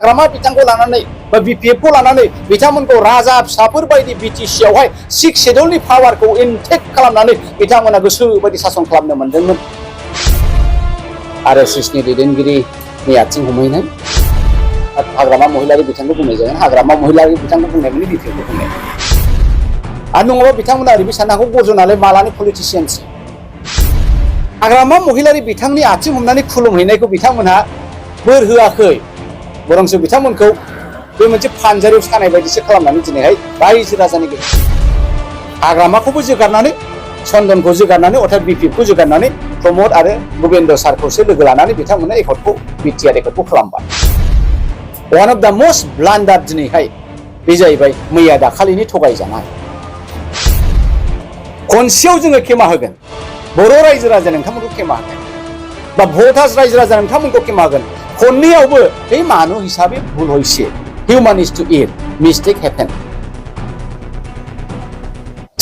हाग्रामा बिथांखौ लानानै बा बिपिएफखौ लानानै बिथांमोनखौ राजा फिसाफोर बायदि बिटिसिआवहाय 6 शेड्युलनि पावारखौ इनटेक्ट खालामनानै बिथांमोना गोसो बायदि सासन खालामनो मोनदोंमोन। आरएसएसनि दैदेनगिरिनि आथिं हमहैनाय हाग्रामा महिलारि बिथांखौ बुंनाय जागोन। हाग्रामा महिलारि बिथांखौ बुंनाय माने बिपिएफखौ बुंनाय। आरो नङाबा बिथांमोना ओरैबो साननो हागौ गरजनालाय मालानि पलिटिसियानसो। हाग्रामा महिलारि बिथांनि आथिं हमनानै खुलुमहैनायखौ बिथांमोनहा बोर होआखै, बरंसो बिथांमोनखौ बे मोनसे फानजारियाव सानाय बायदिसो खालामनानै दिनैहाय रायजो राजानि हाग्रामाखौबो जोगारनानै, चन्दनखौ जोगारनानै, अर्थात बिपिएफखौ जोगारनानै प्रमद आरो गोविन्द सारखौसो लोगो लानानै बिथांमोना एकर्डखौ बिटिआर एकर्डखौ खालामबाय। वान अफ द मोस्ट ब्लान्डार दिनैहाय बे जाहैबाय मैया दाखालिनि थगायजानाय। खनसेयाव जोङो खेमा होगोन, बर' रायजो राजा नोंथांमोनखौ खेमा होगोन, बा भटार्स रायजो राजा नोंथांमोनखौ खेमा होगोन। खननैयावबो बे मानु हिसाबै भुल हयसे, हिउमान इज टु इर, मिस्टेक हेपेन।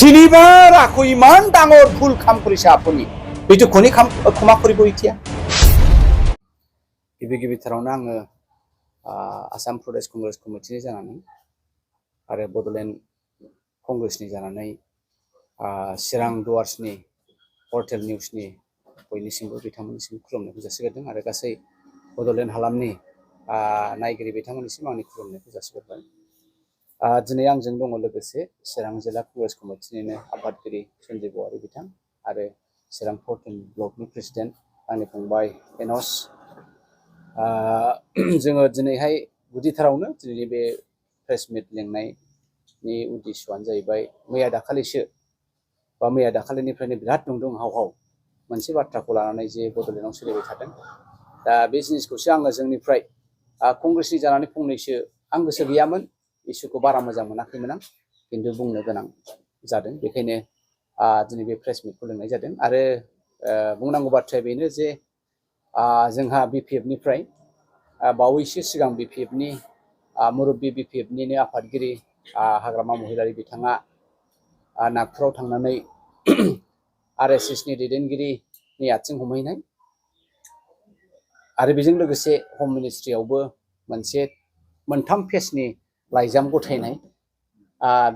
তিনিবাৰ আকৌ ইমান ডাঙৰ ভুল কাম কৰিছে আপুনি, এইটো কোনে ক্ষমা কৰিব এতিয়া? गिबिथारावनो आङो आसाम प्रदेश कंग्रेस कमिटिनि जानानै आरो बड'लेण्ड कंग्रेसनि जानानै चिरां दुवार्सनि पर्टेल निउसनि बयनिसिमबो बिथांमोननिसिम खुलुमनायखौ जासिगोरदों आरो गासै बड'लेण्ड हालामनि नायगिरि बिथांमोननिसिम आंनि खुलुमनायखौ जासिगोरबाय। दिनै आंजों दङ लोगोसे चिरां जिल्ला कंग्रेस कमिटिनिनो आफादगिरि सन्जय बवारि बिथां आरो चिरां पर्टेल ब्लकनि प्रेसिडेन्ट आंनि फंबाय एनस। जोङो दिनैहाय गुदिथारावनो दिनैनि बे प्रेस मिट लिंनायनि उद्देश्यआनो जाहैबाय मैया दाखालिनिफ्रायनो बिराद दुंदुं हाव मोनसे बाथ्राखौ लानानै जे बड'लेण्डआव सोलिबाय थादों। दा बे जिनिसखौसो आङो जोंनिफ्राय कंग्रेसनि जानानै फंनैसो आं गोसो गैयामोन, इसुखौ बारा मोजां मोनाखैमोन आं, खिन्थु बुंनो गोनां जादों, बेखायनो दिनै बे प्रेस मिटखौ लिंनाय जादों। आरो बुंनांगौ बाथ्राया बेनो जे जोंहा बिपिएफनिफ्राय बावैसो सिगां बिपिएफनि मुरब्बी बिपिएफनिनो आफादगिरि हाग्रामा महिलारि बिथाङा नागपुराव थांनानै आरएसएसनि दैदेनगिरिनि आथिं हमहैनाय आरो बेजों लोगोसे हम मिनिस्ट्रियावबो मोनथाम पेजनि लाइजाम गथायनाय,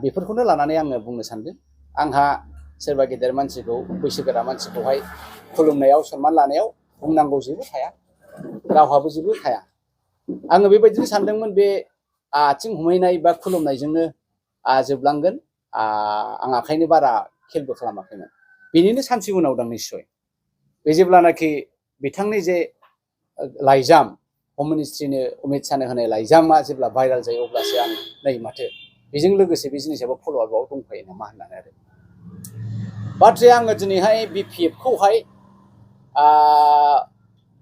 बेफोरखौनो लानानै आङो बुंनो सानदों। आंहा सोरबा गेदेर मानसिखौ, बैसोगोरा मानसिखौहाय खुलुमनायाव, सनमान लानायाव बुंनांगौ जेबो थाया, रावहाबो जेबो थाया। आङो बेबायदिनो सानदोंमोन बे आथिं हमहैनाय बा खुलुमनायजोंनो जोबलांगोन। आं आखायनो बारा खेलबो खालामाखैमोन। बेनिनो सानसे उनाव दं निस्सय बे जेब्लानाखि बिथांनि जे लाइजाम, हम मिनिस्ट्रिनो अमित शाहनो होनाय लाइजामा जेब्ला भाइराल जायो, अब्लासो आं नै माथो बेजों लोगोसे बे जिनिसाबो फल'आपआव दंफायो नामा होननानै आरो बाथ्राया आङो दिनैहाय बिपिएफखौहाय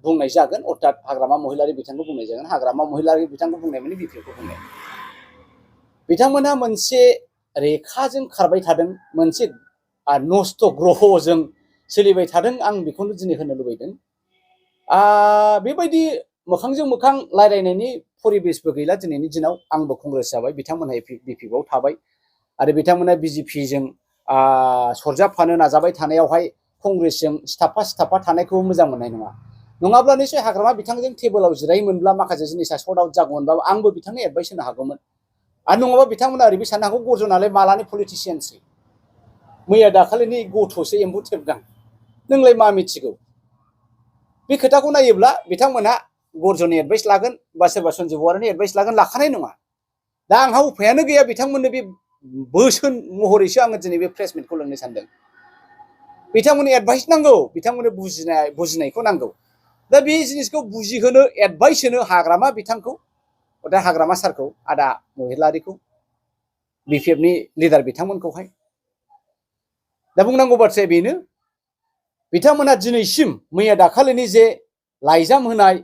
बुंनाय जागोन, अर्थात हाग्रामा महिलारि बिथांखौ बुंनाय जागोन। हाग्रामा महिलारि बिथांखौ बुंनाय माने बिपिएफखौ बुंनाय। बिथांमोनहा मोनसे रेखाजों खारबाय थादों, मोनसे नस्थ' ग्रहजों सोलिबाय थादों। आं बेखौनो दिनै होनो लुबैदों। बेबायदि मोखांजों मोखां रायलायनायनि परिबेसबो गैला दिनैनि दिनाव। आंबो कंग्रेस जाबाय, बिथांमोनहा बिपिएफआव थाबाय आरो बिथांमोना बिजेपिजों सरजाबफानो नाजाबाय थानायावहाय कंग्रेसजों सिथाबफा थानायखौ मोजां मोननाय नङा। नङाब्ला निश्चय हाग्रामा बिथांजों टेबोलाव जिरायोमोनब्ला माखासे जिनिसा सर्ट आउट जागौमोनब्ला आंबो बिथांनो एडभाइस होनो हागौमोन। आरो नङाबा बिथांमोना ओरैबो साननो हागौ गरजनालाय मालानि पलिटिसियानसो, मैया दाखालिनि गथ'सो एम्बु थेबदां, नोंलाय मा मिथिगौ? बे खोथाखौ नायोब्ला बिथांमोनहा गरजननि एडभाइस लागोन बा सोरबा सन्जय बवारिनि एडभाइस लागोन, लाखानाय नङा। दा आंहा उफायानो गैया बिथांमोननो बे बोसोन महरैसो आङो दिनै बे प्रेस मिटखौ लिंनो सानदों। बिथांमोननो एडभाइस नांगौ, बिथांमोननो बुजिनायखौ नांगौ। दा बे जिनिसखौ बुजिहोनो, एडभाइस होनो हाग्रामा बिथांखौ, दा हाग्रामा सारखौ, आदा महिलारिखौ, बिपिएफनि लिडार बिथांमोनखौहाय। दा बुंनांगौ बाथ्राया बेनो, बिथांमोना दिनैसिम मैया दाखालिनि जे लाइजाम होनाय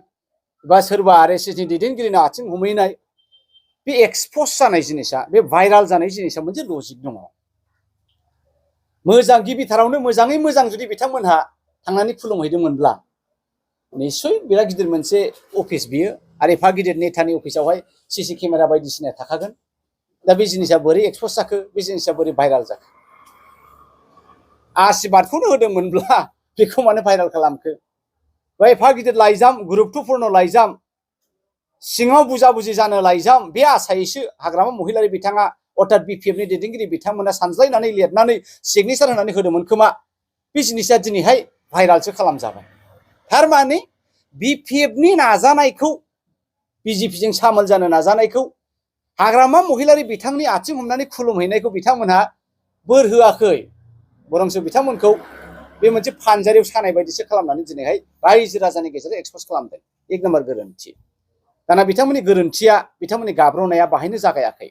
बा सोरबा आरएसएसनि दैदेनगिरिनि आथिं हमहैनाय, बे एक्सप'ज जानाय जिनिसा, बे भाइराल जानाय जिनिसा मोनसे लजिक दङ। मोजां गिबिथारावनो मोजाङै मोजां जुदि बिथांमोनहा थांनानै खुलुमहैदोंमोनब्ला निस्सय बिराद गिदिर मोनसे अफिस बियो, आरो एफा गिदिर नेतानि अफिसावहाय सिसि केमेरा बायदिसिना थाखागोन। दा बे जिनिसा बोरै एक्सप'ज जाखो, बे जिनिसा बोरै भाइराल जाखो? आशीर्बादखौनो होदोंमोनब्ला बेखौ मानो भाइराल खालामखो? बा एफा गिदिर लाइजाम, गुरुत्वपूर्ण लाइजाम, सिङाव बुजा बुजि जानो लाइजाम बे आसायैसो हाग्रामा महिलारि बिथाङा अर्थात बिपिएफनि दैदेनगिरि बिथांमोना सानज्लायनानै लिरनानै सिगनेचार होनानै होदोंमोन खोमा बे जिनिसा दिनैहाय भाइरालसो खालामजाबाय थारमाने बिपिएफनि नाजानायखौ बिजेपिजों सामोल जानो नाजानायखौ हाग्रामा महिलारि बिथांनि आथिं हमनानै खुलुमहैनायखौ बिथांमोनहा बोर होआखै बरंसो बिथांमोनखौ बे मोनसे फानजारियाव सानाय बायदिसो खालामनानै दिनैहाय रायजो राजानि गेजेराव एक्सप'ज खालामदों एक नाम्बार गोरोन्थि दाना बिथांमोननि गोरोन्थिया बिथांमोननि गाब्र'नाया बाहायनो जागायाखै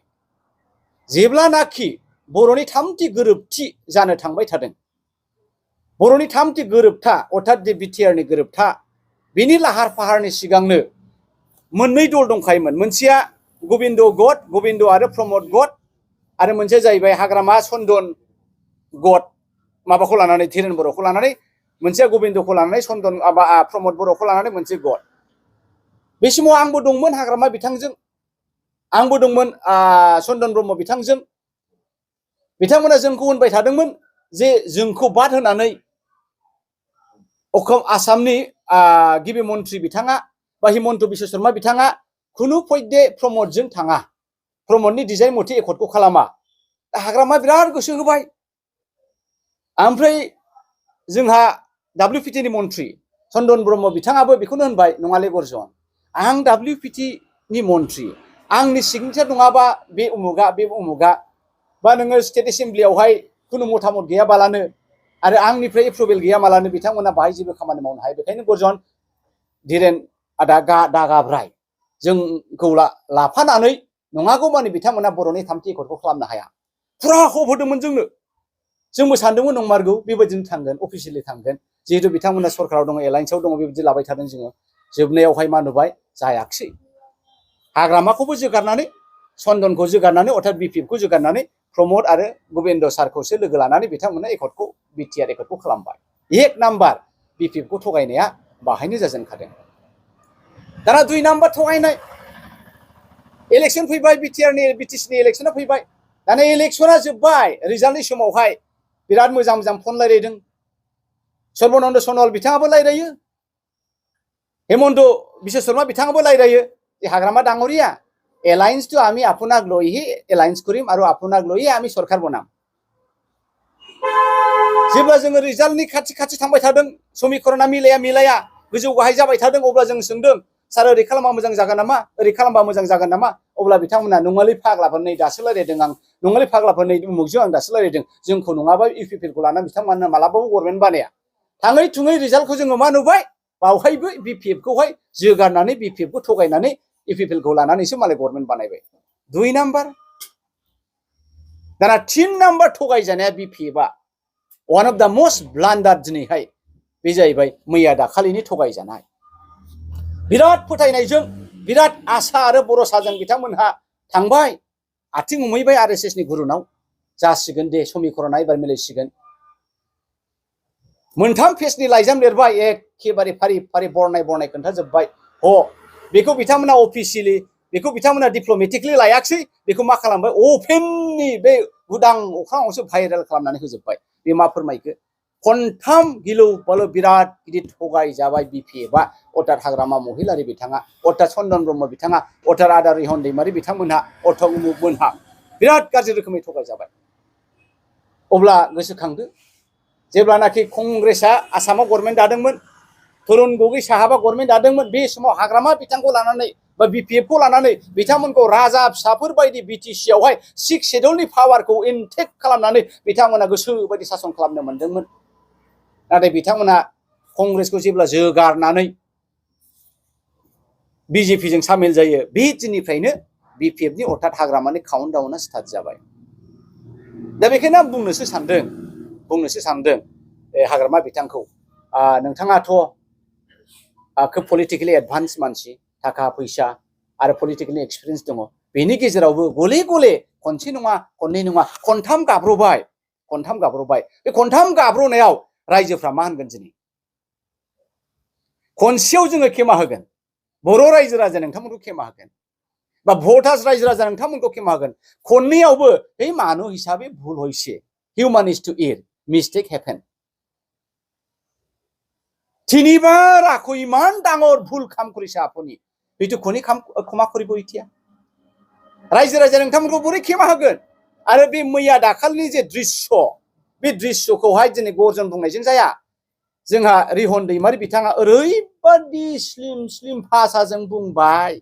जेब्लानाखि बर'नि थामथि गोरोबथि जानो थांबाय थादों बर'नि थामथि गोरोबथा अर्थात बिटिआरनि गोरोबथा बेनि लाहार फाहारनि सिगांनो मोननै दल दंखायोमोन मोनसेया गबिन्द गद गबिन्द आरो प्रमद गद आरो मोनसेया जाहैबाय हाग्रामा चन्दन गद माबाखौ लानानै धीरेन बर'खौ लानानै मोनसेया गबिन्दखौ लानानै चन्दन प्रमद बर'खौ लानानै मोनसे गद बे समाव आंबो दंमोन हाग्रामा बिथांजों आंबो दंमोन चन्दन ब्रह्म बिथांजों बिथांमोना जोंखौ होनबाय थादोंमोन जे जोंखौ बाद होनानै आसामनि गिबि मन्थ्रि बिथाङा बा हिमन्त बिश्व शर्मा बिथाङा खुनु फैदे प्रमदजों थाङा प्रमदनि डिजाइन मथे एकर्डखौ खालामा हाग्रामा बिराद गोसो होबाय ओमफ्राय जोंहा WPTनि मन्थ्रि चन्दन ब्रह्म बिथाङाबो बेखौनो होनबाय नङाले गर्जन आं WPTनि मन्थ्रि आंनि सिगनेचार नङाबा बे उमुगा बा नोङो स्टेट एसेम्ब्लियावहाय खुनु मतामत गैयाबालानो आरो आंनिफ्राय एप्रुभेल गैयाबालानो बिथांमोना बाहाय जेबो खामानि मावनो हाया बेखायनो गर्जन धीरेन आदा दागाब्राय जोंखौ लाफानानै नङागौ माने बिथांमोना बर'नि थामथि एकर्डखौ खालामनो हाया फुरा हब होदोंमोन जोंबो सानदोंमोन नंमारगौ बेबायदिनो थांगोन अफिसियेलि थांगोन जिहेतु बिथांमोना सरकाराव दङ एलायन्सआव दङ बेबायदि लाबाय थादों जोङो जोबनायावहाय मा नुबाय जायाखिसै हाग्रामाखौबो जोगारनानै चन्दनखौ जोगारनानै अर्थात बिपिएफखौ जोगारनानै प्रमद आरो गबिन्द सारखौसो लोगो लानानै बिथांमोना एकर्डखौ बिटिआर एकर्डखौ खालामबाय एक नाम्बार बिपिएफखौ थगायनाया बाहायनो जाजेनखादों दाना दुइ नाम्बार थगायनाय इलेक्सन फैबाय बिटिसिनि इलेक्सना फैबाय दाना इलेक्सना जोब्बाय रिजाल्टनि समावहाय बिराद मोजां मोजां फन रायलायदों सर्बानन्द सनवाल बिथाङाबो रायलायो हिमन्त बिश्व शर्मा बिथाङाबो रायलायो যে হাগ্রামা ডাঙরিয়া এলায়েন্স তো আমি আপোনাক লৈহে এলায়েন্স কৰিম আৰু আপোনাক লৈহে আমি সরকার বনাম जेब्ला जोङो रिजाल्टनि खाथि थांबाय थादों समिकरना मिलाया गोजौ गाहाय जाबाय थादों अब्ला जों सोंदों सार ओरै खालामबा मोजां जागोन नामा ओरै खालामबा मोजां जागोन नामा अब्ला बिथांमोना नङालै फाग्लाफोर नै दासो रायलायदों आं नङालै फाग्लाफोर नै उमुगजों आं दासो रायलायदों जोंखौ नङाबा इउपिपिएलखौ लानानै बिथांमोना मालाबाबो गभर्नमेन्ट बानाया थाङै थुङै रिजाल्टखौ जोङो मा नुबाय बावहायबो बिपिएफखौहाय जोगारनानै बिपिएफखौ थगायनानै इउपिपिएलखौ लानानैसो मालाय गभर्नमेन्ट बानायबाय दुइ नाम्बार दाना तिन नाम्बार थगायजानाया बिपिएफआ वान अफ द मोस्ट ब्लान्डार दिनैहाय बे जाहैबाय मैया दाखालिनि थगायजानाय बिराद फोथायनायजों बिराद आसा आरो भरसाजों बिथांमोनहा थांबाय आथिं हमहैबाय आरएसएसनि गुरुनाव जासिगोन दे समिकरना एबार मिलायसिगोन मोनथाम पेजनि लाइजाम लिरबाय एखेबारे फारि फारि बरनाय खोन्थाजोब्बाय बेखौ बिथांमोना अफिसियेलि बेखौ बिथांमोना डिप्ल'मेटिकलि लायाखिसै बेखौ मा खालामबाय अपेननि बे उदां अख्राङावसो भाइरेल खालामनानै होजोब्बाय बे मा फोरमायखो खनथाम गिलौ बालौ बिराद गिदिर थगायजाबाय बिपिएफआ अर्थात हाग्रामा महिलारि बिथाङा अर्थात चन्दन ब्रह्म बिथाङा अर्थात आदा रिहन दैमारि बिथांमोनहा अर्थात उमुगमोनहा बिराद गाज्रि रोखोमै थगायजाबाय अब्ला गोसोखांदो जेब्लानाखि कंग्रेसआ आसामाव गभर्नमेन्ट दादोंमोन तरुण गगৈ साहाबा गभर्नमेन्ट दादोंमोन बे समाव हाग्रामा बिथांखौ लानानै बा बिपिएफखौ लानानै बिथांमोनखौ राजा फिसाफोर बायदि बिटिसिआवहाय 6 शेड्युलनि पावारखौ इनटेक खालामनानै बिथांमोना गोसो बायदि सासन खालामनो मोन्दोंमोन नाथाय बिथांमोना कंग्रेसखौ जेब्ला जोगारनानै बिजेपिजों सामिल जायो बे दिननिफ्रायनो बिपिएफनि अर्थात हाग्रामानि काउन्टडाउनआ स्टार्ट जाबाय दा बेखायनो आं बुंनोसो सानदों हाग्रामा बिथांखौ नोंथाङाथ' खोब पलिटिकेलि एडभान्स मानसि थाखा फैसा आरो पलिटिकेलनि एक्सपिरियेन्स दङ बेनि गेजेरावबो गले गले खनसे नङा खननै नङा खनथाम गाब्र'बाय बे खनथाम गाब्र'नायाव रायजोफ्रा मा होनगोन दिनै खनसेयाव जोङो खेमा होगोन बर' रायजो राजा नोंथांमोनखौ खेमा होगोन बा भटार्स रायजो राजा नोंथांमोनखौ खेमा होगोन खननैयावबो हे मानु हिसाबै भुल হইছে হিউম্যান ইজ টু এর মিস্টেক হ্যাপেন তিনিবাৰ আকৌ ইমান ডাঙৰ ভুল কাম কৰিছে আপুনি बिथु खनि खमा करिब इथिया रायजो राजा नोंथांमोनखौ बोरै खेमा होगोन आरो बे मैया दाखालिनि जे दृश्य बे दृश्यखौहाय दिनै गरजन बुंनायजों जाया जोंहा रिहन दैमारि बिथाङा ओरैबादि स्लिम स्लिम भाषाजों बुंबाय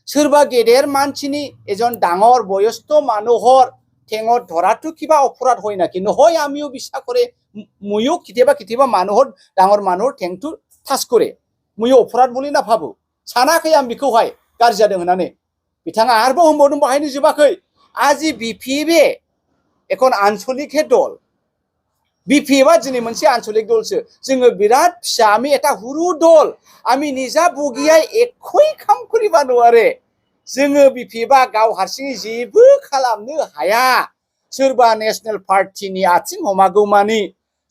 सोरबा गेदेर मानसिनि एজন ডাঙর বয়স্ক মানুহৰ ঠেঙত ধৰাটো কিবা অপৰাধ হয় নাকি নহয় আমিও বিশ্বাস কৰে ময়ো কেতিয়াবা মানুহৰ ডাঙৰ মানুহৰ ঠেংটো ঠাচ কৰে ময়ো অপৰাধ বুলি নাভাবো সানাखै आं बेखौहाय गाज्रि जादों होननानै बिथाङा आरोबाव होनबावदों बाहायनो जोबाखै আজি বিপিএ এখন आनसलिक दल बिपिएफआ दिनै मोनसे आनसलिक दलसो जोङो बिराद फिसा आमी এটা हुरु दल आमी निजा बगिया एकय खाम करिबा नवारे जोङो बिपिएफआ गाव हारसिङै जेबो खालामनो हाया सोरबा नेशनेल पार्टीनि आथिं हमागौमानि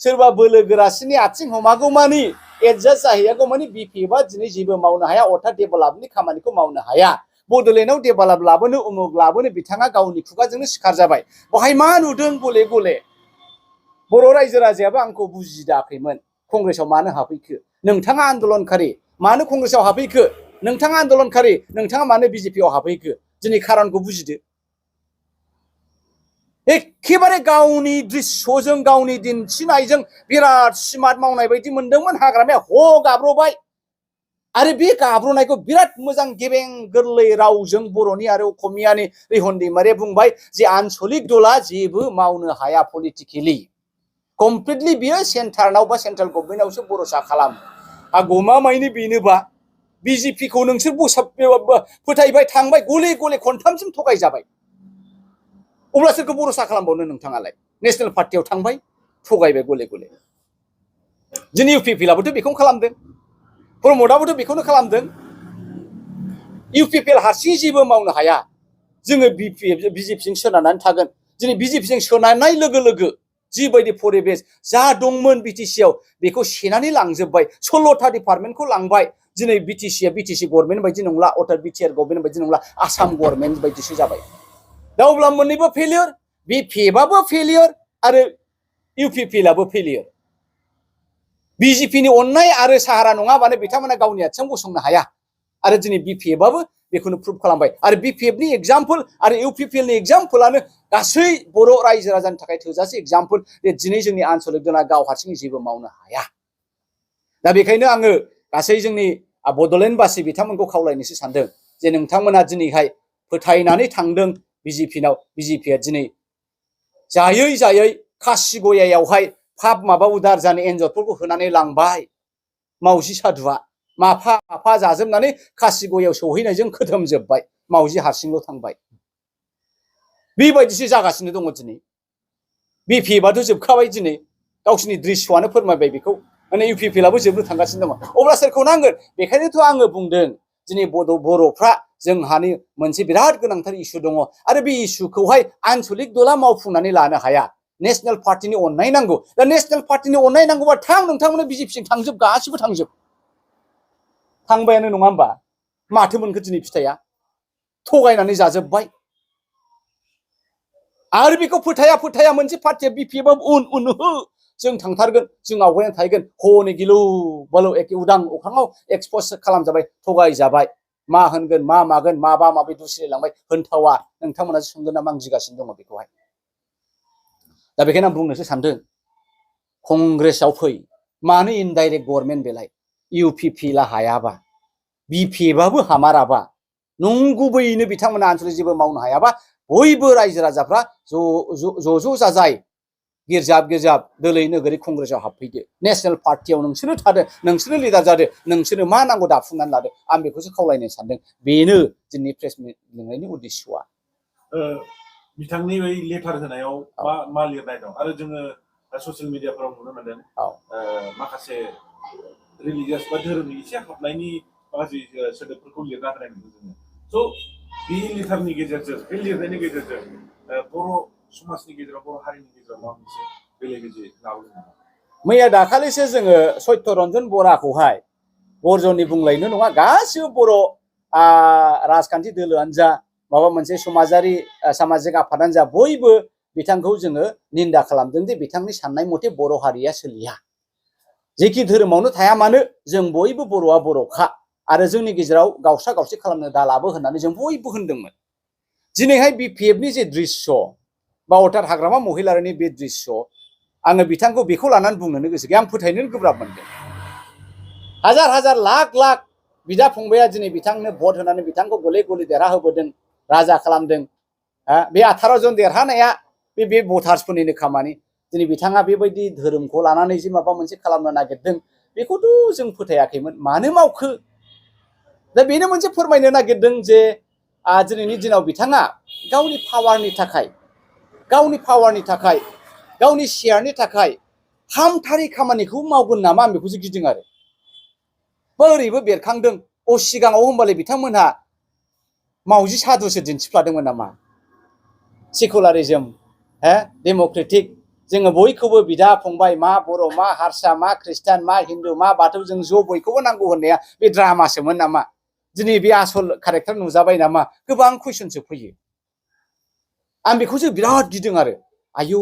सोरबा बोलोगोरासिनि आथिं हमागौमानि एडजास्ट जाहैयागौमानि बिपिएफआ दिनै जेबो मावनो हाया अर्थात डेभेलपनि खामानिखौ मावनो हाया बडलेण्डआव डेभेलप लाबोनो उमुक लाबोनो बिथाङा गावनि खुगाजोंनो सिखार जाबाय बहाय मा नुदों गले गले बर' रायजो राजायाबो आंखौ बुजिदाखैमोन कंग्रेसआव मानो हाबफैखो नोंथाङा आन्दोलनखारि मानो कंग्रेसआव हाबफैखो नोंथाङा आन्दोलनखारि नोंथाङा मानो बिजेपिआव हाबफैखो दिनै खारनखौ बुजिदो एखेबारे गावनि दृश्यजों गावनि दिन्थिनायजों बिराद स्मार्ट मावनाय बायदि मोनदोंमोन हाग्रामाया गाब्रबाय आरो बे गाब्रनायखौ बिराद मोजां गेबें गोरलै रावजों बर'नि आरो असमियानि रिहन दैमारिया बुंबाय जे आनसलिक दला जेबो मावनो हाया पलिटिकेलि कमप्लिटलि बियो सेन्टारनाव बा सेन्ट्रेल गभर्नमेन्टआवसो भरोसा खालामो गमामायनि बेनोबा बिजेपिखौ नोंसोर फोथायबाय थांबाय गले गले खनथामसिम थगायजाबाय अब्ला सोरखौ भरोसा खालामबावनो नोंथाङालाय नेशनेल पार्टियाव थांबाय थगायबाय गले गले जोंनि इउपिपिएलआबोथ' बेखौनो खालामदों प्रमदआबोथ' बेखौनो खालामदों इउपिपिएल हारसिङै जेबो मावनो हाया जोङो बिजेपिजों सोनारनानै थागोन दिनै बिजेपिजों सोनारनाय लोगो लोगो जिबायदि परिबेस जा दंमोन बिटिसिआव बेखौ सेनानै लांजोबबाय 16टा डिपार्टमेन्टखौ लांबाय दिनै बिटिसिआ बिटिसि गभर्नमेन्ट बायदि नंला अर्थात बिटिआर गभर्नमेन्ट बायदि नंला आसाम गभर्नमेन्ट बायदिसो जाबाय दा अब्ला मोननैबो फेलियर बिपिएफआबो फेलियर आरो इउपिपिएलआबो फेलियर बिजेपिनि अननाय आरो साहारा नङाबानो बिथांमोना गावनि आथिङाव गसंनो हाया आरो दिनै बिपिएफआबो बेखौनो प्रुभ खालामबाय आरो बिपिएफनि एग्जाम्पल आरो इउपिपिएलनि एग्जाम्पलानो गासै बर' रायजो राजानि थाखाय थोजासे एग्जाम्पल जे दिनै जोंनि आनसलिक दला गाव हारसिङै जेबो मावनो हाया दा बेखायनो आङो गासै जोंनि बडलेण्डबासि बिथांमोनखौ खावलायनोसो सानदों जे नोंथांमोना दिनैहाय फोथायनानै थांदों बिजेपिनाव बिजेपिआ दिनै जायै जायै कासिगयायावहाय पाप माबा उदार जानो एन्जरफोरखौ होनानै लांबाय मावजि सादुआ माफा माफा जाजोबनानै कासिगयाव सौहैनायजों खोथोमजोबबाय मावजि हारसिंल' थांबाय बेबायदिसो जागासिनो दङ दिनै बिपिएफआथ' जोबखाबाय दिनै गावसिनि दृश्यआनो फोरमायबाय बेखौ माने इउपिपिएलआबो जोबनो थांगासिनो दङ अब्ला सोरखौ नांगोन बेखायनोथ' आङो बुंदों दिनै बर'फ्रा जोंहानि मोनसे बिराद गोनांथार इस्यु दङ आरो बे इस्युखौहाय आनसलिक दला मावफुंनानै लानो हाया नेशनेल पार्टिनि अननाय नांगौ दा नेशनेल पार्टिनि अननाय नांगौबा नोंथांमोना बिजेपिजों थांजोब गासिबो थांजोब थांबायानो नङा होमबा माथो मोनखो दिनै फिथाइया थगायनानै जाजोबबाय आरो बेखौ फोथाया मोनसे पार्टिया बिपिएफआ उन जों थांथारगोन जों आवगायनानै थाहैगोन हनै गिलु बालु एखे उदां अख्राङाव एक्सप'ज खालामजाबाय थगायजाबाय मा होनगोन मा मागोन माबा माबि दुसिलांबाय होनथावा नोंथांमोना सोंगोन नामा आं गिगासिनो दङ बेखौहाय दा बेखायनो आं बुंनोसो सानदों कंग्रेसआव फै मानो इनडाइरेक्ट गभर्नमेन्ट बेलाय इउपिपिएलआ हायाबा बिपिएफआबो हामाराबा नंगुबैयैनो बिथांमोना आनसलिक जेबो मावनो हायाबा बयबो रायजो राजाफ्रा ज' जाजाय गिर्जाब दोलै नोगोरै कंग्रेसआव हाबफैदो नेशनेल पार्टियाव नोंसोरनो थादो नोंसोरनो लिडार जादो नोंसोरनो मा नांगौ दाफुंनानै लादो आं बेखौसो खावलायनो सानदों बेनो जोंनि प्रेस मिट लिंनायनि उद्देश्यआ बिथांनि बै लेटार होनायाव मा लिरनाय दं आरो जोङो ससियेल मिडियाफोराव नुनो मोनदों माखासे रिलिजियास बा धोरोमनि एसे हाबनायनि माखासे सोदोबफोरखौ लिरना होनाय नुदों जोङो स' बे लेटारनि गेजेरजों बे लिरनायनि गेजेरजों बर' समाजनि गेजेराव बर' हारिनि गेजेराव माबा मोनसे बेले बेजे लाबोदों मैया दाखालिसो जोङो सत्यरन्जन बराखौहाय बरजननि बुंलायनो नङा गासिबो बर' राजखान्थि दोलोआनो जा माबा मोनसे समाजारि सामाजिक आफादानो जा बयबो बिथांखौ जोङो निन्दा खालामदों जे बिथांनि साननाय मथे बर' हारिया सोलिया जेखि धोरोमावनो थाया मानो जों बयबो बर'आ बर'खा आरो जोंनि गेजेराव गावस्रा गावस्रि खालामनो दालाबो होननानै जों बयबो होनदोंमोन। दिनैहाय BPFनि जे दृश्य बा अर्थात हाग्रामा महिलारिनि बे दृश्य आङो बिथांखौ बेखौ लानानै बुंनोनो गोसो गैया, आं फोथायनो गोब्राब मोनदों। हाजार हाजार लाख लाख बिदा फंबाया दिनै बिथांनो भट होनानै बिथांखौ गले गले देरहाहोबोदों, राजा खालामदों। बे 18 जन देरहानाया बे भटार्सफोरनिनो खामानि। दिनै बिथाङा बेबायदि धोरोमखौ लानानै जे माबा मोनसे खालामनो नागिरदों बेखौथ' जों फोथायाखैमोन। मानो मावखो? दा बेनो मोनसे फोरमायनो नागिरदों जे दिनैनि दिनाव बिथाङा गावनि पावारनि थाखाय, गावनि शेयारनि थाखाय हामथारै खामानिखौ मावगोन नामा, आं बेखौसो गिदों आरो। ओरैबो बेरखांदों सिगाङाव होमबालाय बिथांमोनहा मावजि सादुसो दिन्थिफ्लादोंमोन नामा? सेकुलारिजम, डेम'क्रेटिक, जोङो बयखौबो बिदा फंबाय, मा बर', मा हारसा, मा ख्रिस्टान, मा हिन्दु, मा बाथौ, जों ज' बयखौबो नांगौ होननाया बे ड्रामासोमोन नामा? दिनै बे आसल कारेक्टार नुजाबाय नामा? गोबां कुइसनसो फैयो। आं बेखौसो बिराद गिदों आरो। आयौ,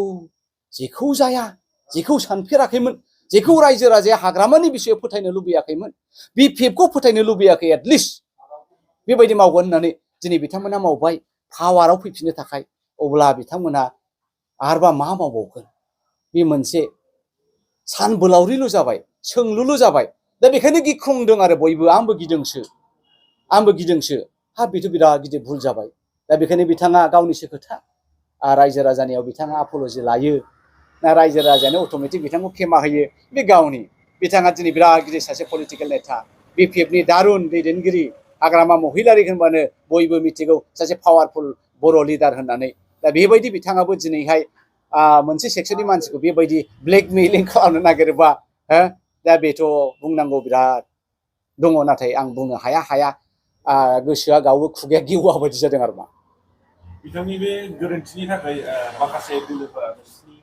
जेखौ जाया, जेखौ सानफेराखैमोन, जेखौ रायजो राजाया हाग्रामानि बिसयाव फोथायनो लुबैयाखैमोन, BPFखौ फोथायनो लुबैयाखै, एटलिस्ट बेबायदि मावगोन होननानै दिनै बिथांमोना मावबाय पावाराव फैफिननो थाखाय। अब्ला बिथांमोना आरोबा मा मावबावगोन? बे मोनसे सानबोलावरिल' जाबाय, सोंलुल' जाबाय। दा बेखायनो गिख्रंदों आरो बयबो, आंबो गिदोंसो। बेथ' बिराद गिदिर भुल जाबाय। दा बेखायनो बिथाङा गावनिसो खोथा, रायजो राजानियाव बिथाङा अपलजि लायो ना रायजो राजायानो अट'मेटिक बिथांखौ खेमा होयो, बे गावनि। बिथाङा दिनै बिराद गिदिर सासे पलिटिकेल नेता, BPFनि दारुन दैदेनगिरि, हाग्रामा महिलारि होनबानो बयबो मिथिगौ सासे पावारफुल बर' लिडार होननानै। दा बेबायदि बिथाङाबो दिनैहाय मोनसे सेक्सननि मानसिखौ बेबायदि ब्लेकमेलिं खालामनो नागिरोबा, दा बेथ' बुंनांगौ बिराद दङ, नाथाय आं बुंनो हाया। गोसोआ गावो, खुगाया गेवा बायदि जादों आरो मा। बिथांनि बे गोरोन्थिनि थाखाय माखासे दोलोफोरा नोंसिनि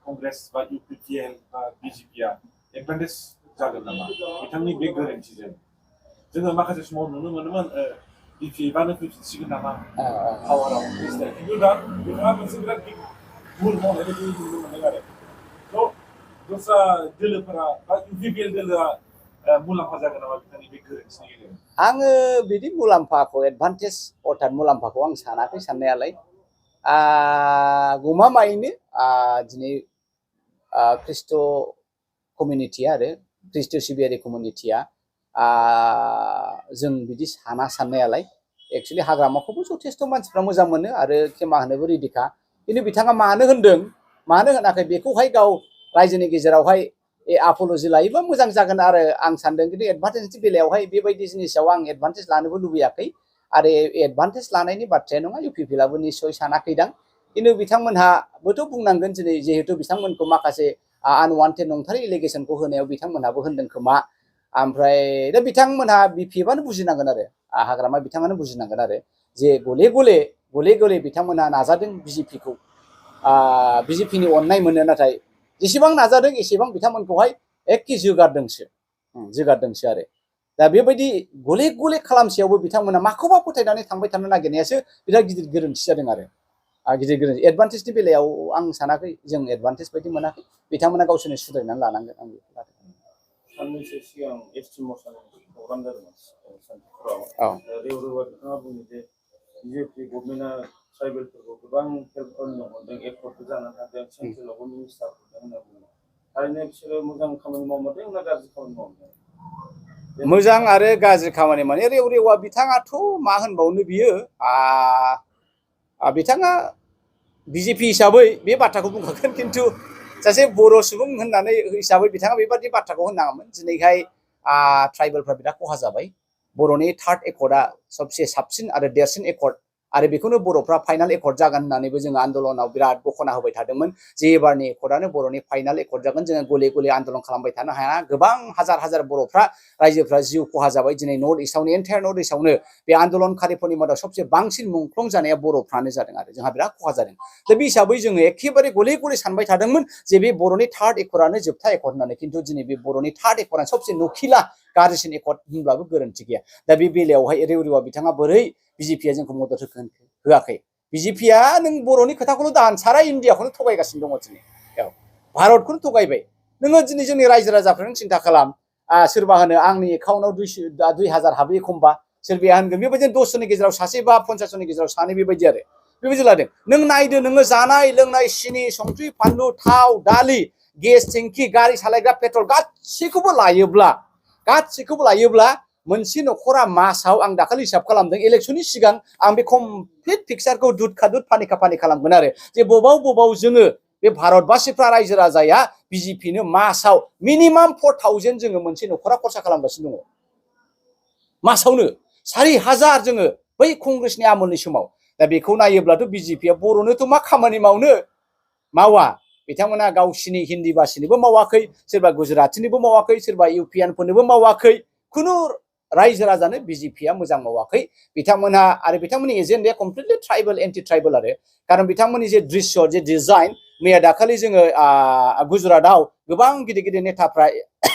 कंग्रेस बा UPPL बा BJPआ एडभान्टेज जागोन नामा बिथांनि बे गोरोन्थिजों? जोङो माखासे समाव नुनो मोनोमोन BPFआनो फैफिनसिगोन नामा पावाराव, खिन्थु दा बिथाङा मोनसे बिराद भुल मावनाय बायदि नुनो मोनदों आरो। थ' दस्रा दोलोफोरा बा UPPL दोलोआ मुलाम्फा जागोन नामा बिथांनि बे गोरोन्थिनि गेजेरजों? आङो बिदि मुलाम्फाखौ, एडभान्टेज अर्थात मुलाम्फाखौ आं सानाखै साननायालाय। गमामायैनो दिनै ख्रिस्ट' कमिउनिटिया आरो ख्रिस्ट' सिबियारि कमिउनिटिया जों बिदि साननायालाय। एक्सुवेलि हाग्रामाखौबो जथेस्थ' मानसिफ्रा मोजां मोनो आरो खेमा होनोबो रेडिखा। खिन्थु बिथाङा मानो होनदों, मानो होनाखै, बेखौहाय गाव रायजोनि गेजेरावहाय अपलजि लायोबा मोजां जागोन आरो आं सानदों। खिन्थु एडभान्टेजनि बेलायावहाय बेबायदि जिनिसाव आं एडभान्टेज लानोबो लुबैयाखै। आरो एडभान्टेज लानायनि बाथ्राया नङा, UPPLआबो निस्सय सानाखैदां। खिन्थु बिथांमोनहाबोथ' बुंनांगोन दिनै, जिहेथु बिथांमोनखौ माखासे आनवान्टेड नंथारै एलिगेसनखौ होनायाव बिथांमोनहाबो होनदों खोमा। ओमफ्राय दा बिथांमोनहा BPFआनो बुजिनांगोन आरो, हाग्रामा बिथाङानो बुजिनांगोन आरो, जे गले गले बिथांमोनहा नाजादों BJPखौ, BJPनि अननाय मोनो, नाथाय जेसेबां नाजादों एसेबां बिथांमोनखौहाय एखे जोगारदोंसो आरो। दा बेबायदि गले खालामसेयावबो बिथांमोना माखौबा फोथायनानै थांबाय थानो नागिरनायासो बिराद गिदिर गोरोन्थि जादों आरो। गिदिर गोरोन्थि। एडभान्टेजनि बेलायाव आं सानाखै, जों एडभान्टेज बायदि मोनाखै। बिथांमोना गावसोरनो सुद्रायनानै लानांगोन, आं बेखौ लादों। साननैसो सिगां ST मोसानायनि प्रग्राम जादोंमोन सानथिफुराव। रेवरेवा बिथाङा बुङो जे BJP गभर्नमेन्टआ ट्राइबेलफोरखौ गोबां हेल्प खालामनो हरदों, एफर्टबो जानानै थादों, सेन्ट्रेलावबो मिनिस्टार हरदों होनना बुङो। थारैनो बिसोरो मोजां खामानि मावदों ना गाज्रि खामानि मावदों? मोजां आरो गाज्रि खामानि माने रेवरेवा बिथाङाथ' मा होनबावनो, बियो बिथाङा BJP हिसाबै बे बाथ्राखौ बुंखागोन। खिन्थु सासे बर' सुबुं होननानै हिसाबै बिथाङा बेबादि बाथ्राखौ होननाङामोन। दिनैहाय ट्राइबेलफ्रा बिराद खहा जाबाय। बर'नि थार्ड एकर्डआ सबसे साबसिन आरो देरसिन एकर्ड, आरो बेखौनो बर'फ्रा फाइनाल एकर्ड जागोन होननानैबो जोङो आन्दलनाव बिराद बखना होबाय थादोंमोन जे एबारनि एकर्डआनो बर'नि फाइनाल एकर्ड जागोन। जोङो गले आन्दलन खालामबाय थानो हाया। गोबां हाजार बर'फ्रा, रायजोफ्रा जिउ खहा जाबाय। दिनै नर्थ इस्टआवनो, एन्टायार नर्थ इस्टआवनो बे आन्दलनकारिफोरनि मादाव सबसे बांसिन मुंख्लं जानाया बर'फ्रानो जादों आरो जोंहा बिराद खहा जादों। दा बे हिसाबै जोङो एखेबारे गले सानबाय थादोंमोन जे बे बर'नि थार्ड एकर्डआनो जोबथा एकर्ड होननानै। खिन्थु दिनै बे बर'नि थार्ड एकर्डआनो सबसे नखिला, गाज्रिसिन एकर्ड होनब्लाबो गोरोन्थि गैया। दा बे बेलायावहाय रेवरेवा बिथाङा बोरै BJPआ जोंखौ मदद होआखै? BJPआ नों बर'नि खोथाखौल' दान, सारा इण्डियाखौनो थगायगासिनो दङ दिनै। भारतखौनो थगायबाय। नोङो दिनै जोंनि रायजो राजाफोरखौ सिन्था खालाम, सोरबा होनो आंनि एकाउन्टआव 2000 हाबो एखमबा सोरबाया होनगोन बेबायदिनो 10 जननि गेजेराव सासे बा 50 जननि गेजेराव सानै बेबायदि आरो बेबायदि लादों नों नायदो नोङो जानाय लोंनाय सिनि संख्रि फानलु थाव दालि गेस टेंकि गारि सालायग्रा पेट्रल गासैखौबो लायोब्ला मोनसे न'खरा मासाव आं दाखालि हिसाब खालामदों इलेक्सननि सिगां आं बे कमप्लिट पिक्सारखौ दुध फानि खालामगोन आरो जे बबाव जोङो बे भारतबासिफ्रा रायजो राजाया बिजेपिनो मासाव मिनिमाम 4000 जोङो मोनसे न'खरा खरसा खालामगासिनो दङ मासावनो 4000 जोङो बै कंग्रेसनि आमोलनि समाव दा बेखौ नायोब्लाथ' बिजेपिया बर'नोथ' मा खामानि मावा बिथांमोना गावसिनि हिन्दी भाषिनिबो मावाखै सोरबा गुजरातिनिबो मावाखै सोरबा इउपियानफोरनोबो मावाखै खुनु रायजो राजानो बिजेपिया मोजां मावाखै बिथांमोनहा आरो बिथांमोननि एजेन्डाया कमप्लिटलि ट्राइबेल एन्टि ट्राइबेल आरो खारन बिथांमोननि जे दृश्य जे डिजाइन मैया दाखालि जोङो गुजरातआव गोबां गिदिर नेताफ्रा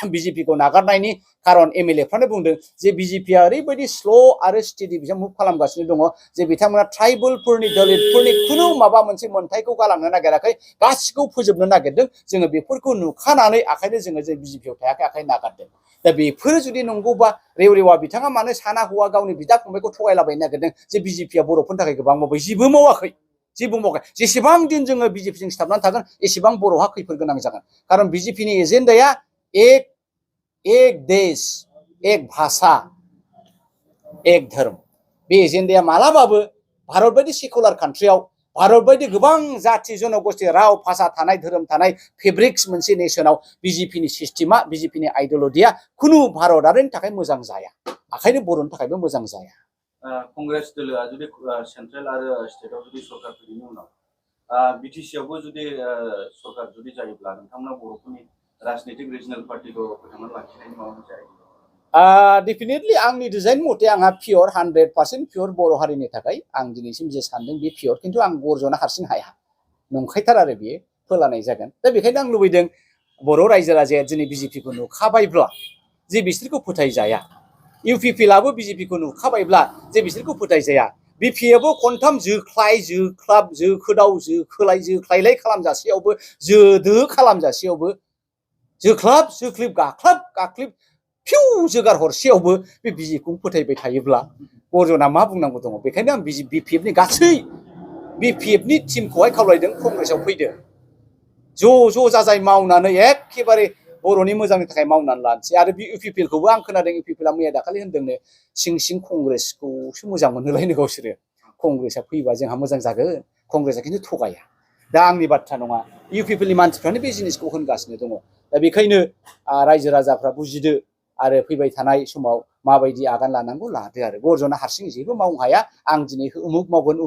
बिजेपिखौ नागारनायनि खारन एमएलएफ्रानो बुंदों जे बिजेपिया ओरैबायदि स्ल' आरो स्टेडि बिजों मुभ खालामगासिनो दङ जे बिथांमोना ट्राइबेलफोरनि दलितफोरनि खुनु माबा मोनसे मोनथायखौ गालांनो नागिराखै गासिखौ फोजोबनो नागिरदों जोङो बेफोरखौ नुखानानै आखायनो जोङो जे बिजेपियाव थायाखै आखाय नागारदों दा बेफोरो जुदि नंगौबा रेवरेवा बिथाङा मानो साना हौवा गावनि बिदा फंबायखौ थगायलाबायनो नागिरदों जे बिजेपिया बर'फोरनि थाखाय गोबां मावबाय जेबो मावाखै जेसेबां दिन जोङो बिजेपिजों सिथाबनानै थागोन एसेबां बर'हा खैफोद गोनां जागोन खारन बिजेपिनि एजेन्डाया एक देश एक भाषा एक धर्म बे एजेन्डाया मालाबाबो भारत बायदि सेकुलार कान्ट्रियाव भारत बायदि गोबां जाथि जनगोष्ठी राव भाषा थानाय धोरोम थानाय फेब्रिक्स मोनसे नेशनाव बिजेपिनि सिस्टेमा बिजेपिनि आइडिअलजिया खुनु भारतारिनि थाखाय मोजां जाया आखायनो बर'नि थाखायबो मोजां जाया कंग्रेस दोलोआ जुदि सेन्ट्रेल आरो स्टेटआव जुदि सरकार फैनायनि उनाव बिटिसिआवबो जुदि सरकार जुदि जायोब्ला नोंथांमोना बर'फोरनि राजनीतिक रिजनेल पार्टिखौ फोथांनानै लाखिनायनि माबा मोनसे डेफिनेटलि आंनि डिजाइन मथे आंहा पियर 100% पियर बर' हारिनि थाखाय आं दिनैसिम जे सानदों बे पियर खिन्थु आं गरज'नो हारसिं हाया नंखायथार आरो बेयो फोलानाय जागोन दा बेखायनो आं लुबैदों बर' रायजो राजाया दिनै बिजेपिखौ नुखाबायब्ला जे बिसोरखौ फोथायजाया इउपिपिएलआबो बिजेपिखौ नुखाबायब्ला जे बिसोरखौ फोथायजाया बिपिएफआबो खनथाम जोख्लायलाय खालामजासेयावबो जोदो खालामजासेयावबो जोख्लिब गाख्लिब फिउ जोगार हरसेयावबो बे बिजेपिखौ फोथायबाय थायोब्ला गरजना मा बुंनांगौ दङ बेखायनो आं बिपिएफनि गासै बिपिएफनि टिमखौहाय खावलायदों कंग्रेसआव फैदो ज' जाजाय मावनानै एखेबारे बर'नि मोजांनि थाखाय मावनानै लानोसै आरो बे इउपिपिएलखौबो आं खोनादों इउपिपिएलआ मैया दाखालि होनदोंनो सिं कंग्रेसखौसो मोजां मोनहोलायनो गावसोरो कंग्रेसआ फैबा जोंहा मोजां जागोन कंग्रेसआ खिन्थु थगाया दा आंनि बाथ्रा नङा इउपिपिएलनि मानसिफ्रानो बे जिनिसखौ होनगासिनो दङ दा बेखायनो रायजो राजाफ्रा बुजिदो आरो फैबाय थानाय समाव माबायदि आगान लानांगौ लादो आरो गरजना हारसिं जेबो मावनो हाया आं दिनै उमुक मावगोन